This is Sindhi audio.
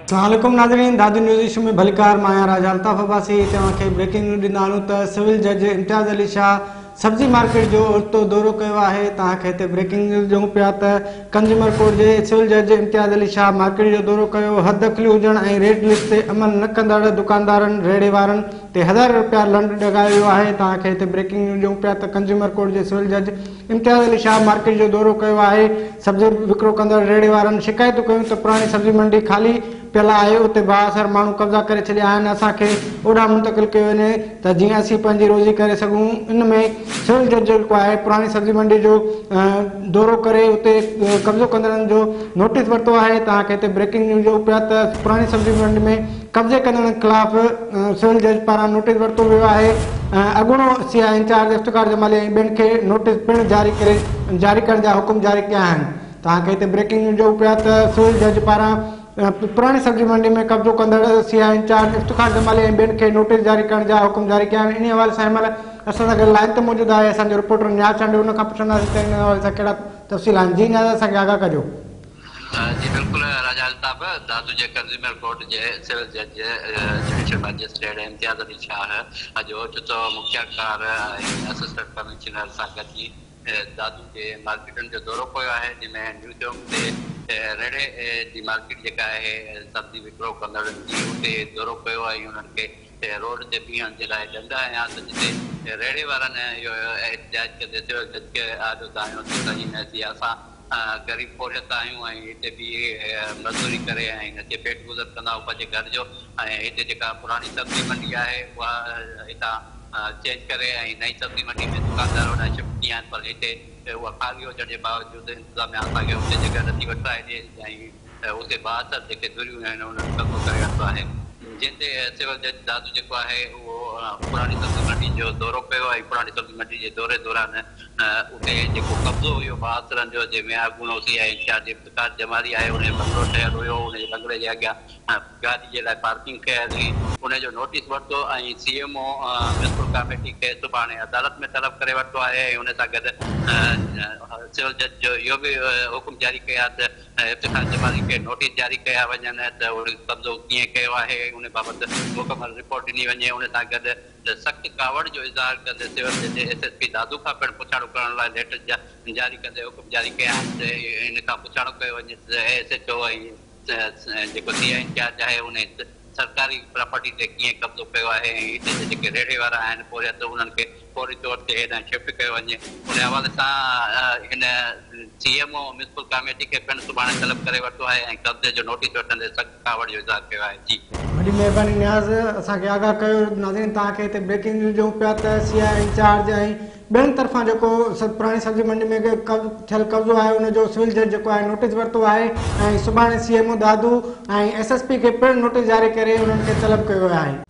السلام عليڪم ناظرين دادو نيوز ايشو ۾ ڀليڪار مان آهيان راجا الطاف عباسي توهان کي بريڪنگ نيوز ڏيندا هلون ته سول جج امتياز علي شاهه سبزي مارڪيٽ جو اوچتو دورو ڪيو آهي توهان کي هتي بريڪنگ نيوز ڏيون پيا ته ڪنزيومر ڪورٽ جي سول جج امتياز علي شاهه مارڪيٽ جو دورو ڪيو حد دخلي هجڻ ۽ ريٽ لسٽ تي عمل نه ڪندڙ دڪاندارن ريڙهي وارن تي هزارين رپيا لنڊ لڳايو ويو آهي توهان کي هتي بريڪنگ نيوز ڏيون پيا ته ڪنزيومر ڪورٽ جي سول جج امتياز علي شاهه مارڪيٽ جو دورو ڪيو آهي، سبزي وڪرو ڪندڙ ريڙهي وارن شڪايتون ڪيون ته پراڻي سبزي منڊي خالي پيل آهي اتي بااثر ماڻهو قبضا ڪري ڇڏيا آهن اسان کي اوڏانهن منتقل ڪيو وڃي ته جيئن اسين پنهنجي روزي ڪري سگهون ان ۾ سول جج جيڪو آهي پراڻي سبزي منڊي جو دورو ڪري اتي قبضو ڪندڙن جو نوٽيس ورتو آهي توهان کي هتي بريڪنگ نيوز ڏيون پيا ته پراڻي سبزي منڊي ۾ قبضي ڪندڙن خلاف سول جج پاران نوٽيس ورتو ويو آهي، اڳوڻو سي I incharge Iftikhar Jamali ۽ ٻين کي نوٽيس پڻ جاري ڪري جاري ڪرڻ جا حڪم جاري ڪيا آهن. توهان کي هتي بريڪنگ نيوز ڏيون پيا ته سول جج پاران پراڻي سبزي منڊي ۾ قبضو ڪندڙ سي I incharge Iftikhar Jamali ۽ ٻين کي نوٽيس جاري ڪرڻ جا حڪم جاري ڪيا آهن انهي حوالي سان هن مهل اسان سان گڏ لائين تي موجود آهي اسان جو رپورٽر نياز چانڊيو ان کان پڇنداسين ته ان حوالي سان ڪهڙا تفصيل آهن جي نياز اسان کي آگاهه ڪجو. جي بلڪل راجا الطاف، دادو جي ڪنزيومر ڪورٽ جي سول جج جڊيشل مئجسٽريٽ امتياز علي شاهه اڄ اوچتو مختيارڪار ۽ اسسٽنٽ ڪمشنر سان گڏجي دادو جي مارڪيٽن جو دورو ڪيو آهي جنهن ۾ نيو چونڪ تي ريڙهي جي مارڪيٽ جيڪا آهي سبزي وڪرو ڪندڙن جي اتي دورو ڪيو ۽ انهن کي روڊ تي بيهڻ جي لاء ڏنڊ هنيا ته جتي ريڙهي وارن اهو احتجاج ڪندي سول جج کي آڏو دانهيو ته سائين اسان غريب پورهيت آهيون ۽ هتي بيهي مزدوري ڪري ۽ اچي پيٽ گذر ڪندا آهيون پنهنجي گهر جو ۽ هتي جيڪا پراڻي سبزي منڊي آهي اها هتان چينج ڪري ۽ نئين سبزي منڊي ۾ دڪاندار هوڏانهن شفٽ ٿي ويا آهن پر هتي اها خالي هجڻ جي باوجود انتظاميا اسان کي اتي جڳهه نٿي وٺرائي ڏي ۽ اتي بااثر جيڪي ڌريون آهن انهن قبضو ڪري ورتو آهي جنهن تي سول جج دادو جيڪو آهي اهو پراڻي سبزي منڊي جو دورو ڪيو ۽ پراڻي سبزي منڊي جي دوري دوران اتي جيڪو قبضو هيو بااثرن جو جنهن ۾ اڳوڻو سي I incharge Iftikhar Jamali آهي ان جو بنگلو ٺهيل هيو ان جي بنگلي جي اڳيان گاڏي جي لاء پارڪنگ ڪيل هئي ان جو نوٽيس ورتو ۽ C M O municipal committee کي سڀاڻي عدالت ۾ طلب ڪري ورتو آهي ۽ ان سان گڏ سول جج جو اهو به حڪم جاري ڪيا ته افتخار جمالي کي نوٽيس جاري ڪيا وڃن ته ان قبضو ڪيئن ڪيو آهي ان بابت مڪمل رپورٽ ڏني وڃي ان سان گڏ سخت ڪاوڙ جو اظهار ڪندي سول جج ايس ايس پي دادو کان پڻ پڇاڻو ڪرڻ لاء ليٽر جاري ڪندي حڪم جاري ڪيا آهن ته ان کان پڇاڻو ڪيو وڃي ته ايس ايڇ او ۽ جيڪو سي I incharge آهي ان سرڪاري پراپرٽي تي ڪيئن قبضو ڪيو آهي ۽ هتي جا جيڪي ريڙهي وارا آهن پورهيت انهن کي فوري طور تي هيڏانهن شفٽ ڪيو وڃي ان حوالي سان هن C M O municipal committee کي پڻ سڀاڻي طلب ڪري ورتو آهي ۽ قبضي جو نوٽيس وٺندي سخت ڪاوڙ جو اظهار ڪيو آهي جي. وڏي مهرباني نياز اسان کي آگاهه ڪيو ناظرين توهان کي هتي بريڪنگ نيوز ڏيون پيا ته سي I incharge ۽ ٻين طرفان جيڪو پراڻي سبزي منڊي ۾ ٿيل قبضو آهي ان جو سول جج جيڪو آهي نوٽيس ورتو آهي ۽ سڀاڻي C M O Dadu ۽ S S P کي پڻ نوٽيس جاري ڪري انهن کي طلب ڪيو ويو آهي.